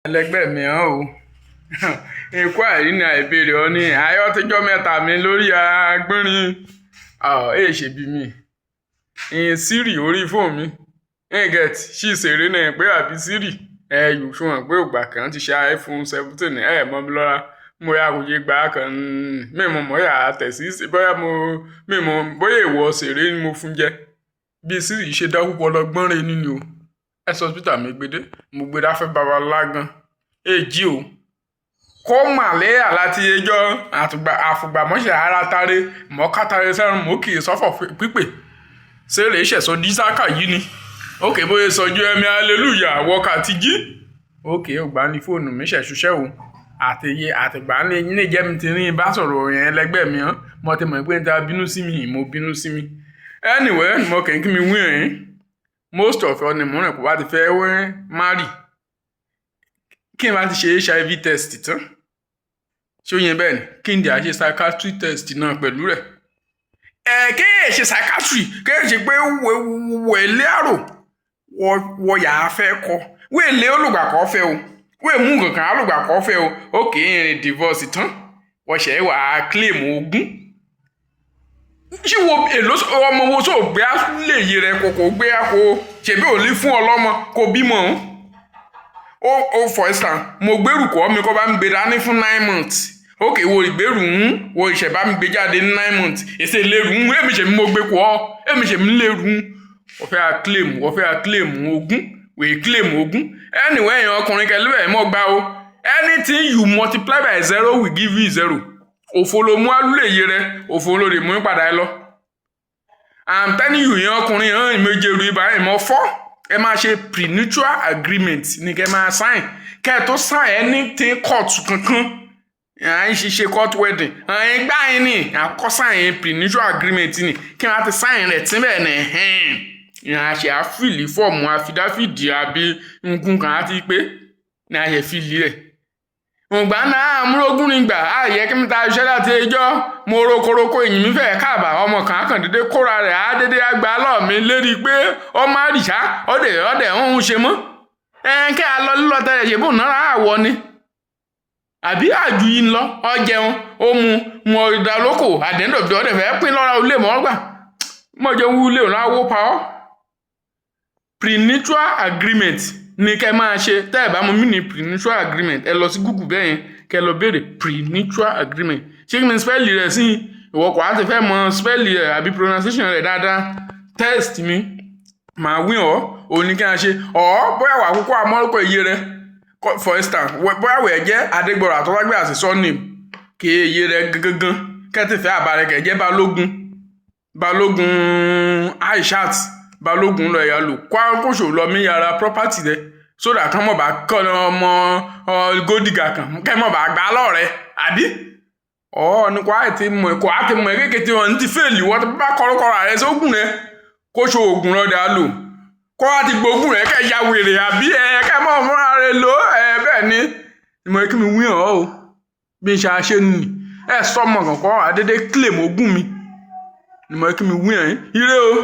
Ẹlẹgbẹ́ mi hàn o. Ikú àìrí àìbéèrè ọ ní ayọ́ tíjọ́ mẹ́ta mi lórí agbọ́nrin. Ẹ̀ ṣe bí mi. Ìyìn Siri orí fóònù mi. Ẹ̀ get ṣì ṣeré náà pé àbí Siri. Ẹ yòó ṣùgbọ́n pé ògbà kan ti ṣe iPhone 17 ẹ̀ mọ́ mi lọ́ra. Mo yà kò yé gbà kan mi mọ̀ mọ́ yà tẹ̀ sí bóyá mo mi mọ̀ bóyá ìwọ ṣeré ni mo fún jẹ. Bí Siri ṣe dákú pọ̀ lọ gbọ́nrin nínú o. Ẹ sọ hospital mi gbé dé. Mo gbé dáfẹ́ babalágan. Èjì o. Kó màlẹ́yà láti ẹjọ́ àfùgbàmọ́ṣẹ́ ara tare mọ́kátare sẹ́rùn mọ́ kì í sọ́fọ̀ pípè. Ṣeré ìṣẹ̀sọ́ dísákà yìí ni. Ókè bóyá sọjú ẹ̀mí hallelujah wọ́kà ti jí. Ókè ògbà ní fóònù mi ṣẹ̀ṣuṣẹ́ o. Àtẹ̀yẹ àtìgbà ní ilé jẹ́ mi ti rí bá sọ̀rọ̀ yẹn lẹ́gbẹ̀ẹ́ mi hàn. Mo ti mọ̀ pé n ta bínú sí mi, mo bínú sí mi. Anyway, mo kàn kí mi wí ẹ̀yìn. Most of ọ ni mo rìn kó bá ti fẹ́ wẹ́ marry. Kí n bá ti ṣe HIV test tán. Ṣé ó yẹn bẹ́ẹ̀ ni? Kí n dẹ̀ á ṣe psychiatry test náà pẹ̀lú rẹ̀. Ẹ kí ẹ ṣe psychiatry, kí ẹ ṣe pé wẹ̀lẹ́ àrò wọ yà á fẹ́ kọ. Wẹ́ẹ̀lẹ́ olùgbà kọ́ fẹ́ o. Wẹ́ẹ̀ mú nǹkan kan alùgbà kọ́ fẹ́ o. Ókè ìrìn divorce tán. Wọ́n ṣẹ̀ wà á claim ogún. Ṣé wo èló ọmọ wo sọ gbé lè yé rẹ kò kò gbé kó ṣèbí ò ní fún ọlọ́mọ kò bímọ òun. Ó for instance, mo gbèrú kọ́ mi kọ́ bá mi gbé dání fún 9 months. Ókè wo ìgbèrú ń wo ìṣẹ̀bá mi gbé jáde ní 9 months. Èsè lérú ń èmi ṣèmi mo gbé kọ́ ọ́ èmi ṣèmi lérú ń. Wọ́n fẹ́ a claim, wọ́n fẹ́ a claim ogún, wèé claim ogún. Anyway, èèyàn ọkùnrin kẹlẹ́ ẹ̀ mọ́ gbá o. Anything you multiply by zero will give you zero. Òfo ló mú alúlé yé rẹ, òfo ló lè mú padà ẹ lọ. I'm telling you, èèyàn ọkùnrin hàn ìmọ̀jẹ̀rù ibà ìmọ̀ fọ́. Ẹ máa ṣe prenuptial agreement ní kẹ́ máa sign kẹ́ ẹ tó sign anything court kankan. À ń ṣiṣẹ́ court wedding à ń gbá yín ní àkọ́kọ́ sign prenuptial agreement ni kí wọ́n á ti sign rẹ̀ tí bẹ́ẹ̀ ní ẹ̀hẹ́n ìyẹn a ṣe à fill form affidavit àbí nǹkan kan á ti pé ní a ṣe fill rẹ̀. Ǹgbà náà amúrógún ni gbà á yẹ kí mi ta iṣẹ́ láti ẹjọ́ mo rokoroko èyí mi fẹ́ káàbà ọmọ kan kàn dédé kóra rẹ̀ á dédé àgbà lọ́ọ̀ mi lérí pé ọmọ àrìṣà ọdẹ ọdẹ ń ṣe mọ́ ẹ kẹ́ a lọ lílọ tẹ́lẹ̀ ṣe bóun náà àwọ̀ ni àbí àjù yìí ń lọ ọ jẹun ó mu mu ọ̀dà lóko àdéhùn ọdẹ fẹ́ pín lọ́ra ilé mọ́ gbà mọ̀ jẹun wúlé òun á wó pa ọ́. Prenuptial agreement ní kẹ́ máa ṣe. Tẹ́ ẹ̀ bá mọ̀ mí ní prenuptial agreement, ẹ lọ sí Google bẹ́ẹ̀ yẹn kẹ́ lọ béèrè prenuptial agreement. Ṣé kí ni spell rẹ̀ sí ìwọ kò á ti fẹ́ mọ spell rẹ̀ àbí pronunciation rẹ̀ dáadáa, text mi, màá wí ọ́. Òun ní kí a ṣe ọ́ bóyá wà kókó àmọ́rúkọ iye rẹ̀. For instance, bóyá wẹ̀ jẹ́ Adégbọ̀rọ̀ àtọ́lágbé àti surname kí iye rẹ̀ gangan kẹ́tìfẹ́ àbárẹ̀ kẹ̀ jẹ́ Balógun, Balógun Aishat, Balógun lọ ẹ̀yà lò kóṣò lọ mí yàrá property rẹ̀ sódà kán mọ̀ bá kọ́ ọmọ gódìgà kan kẹ́ mọ̀ bá gbà lọ́rẹ̀ àbí ọ̀ ní kò á ti mọ̀ kò á ti mọ̀ kékeré tí wọ́n ti fail. Wọ́n ti bá kọ́rọ́kọ́rọ́ rẹ̀ sógùn rẹ̀ kóṣò ògùn lọ́dà lò kó wá ti gbógun rẹ̀ kẹ́ ya wèrè àbí ẹ kẹ́ mọ̀ fúnra rẹ̀ lò ẹ. Bẹ́ẹ̀ ni ìmọ̀ kí mi wí hàn ọ́ o. Bí n ṣe àṣẹ nì ẹ sọmọ kankan àdédé claim ogún mi ìmọ̀ kí mi wí hàn yín. Ire o.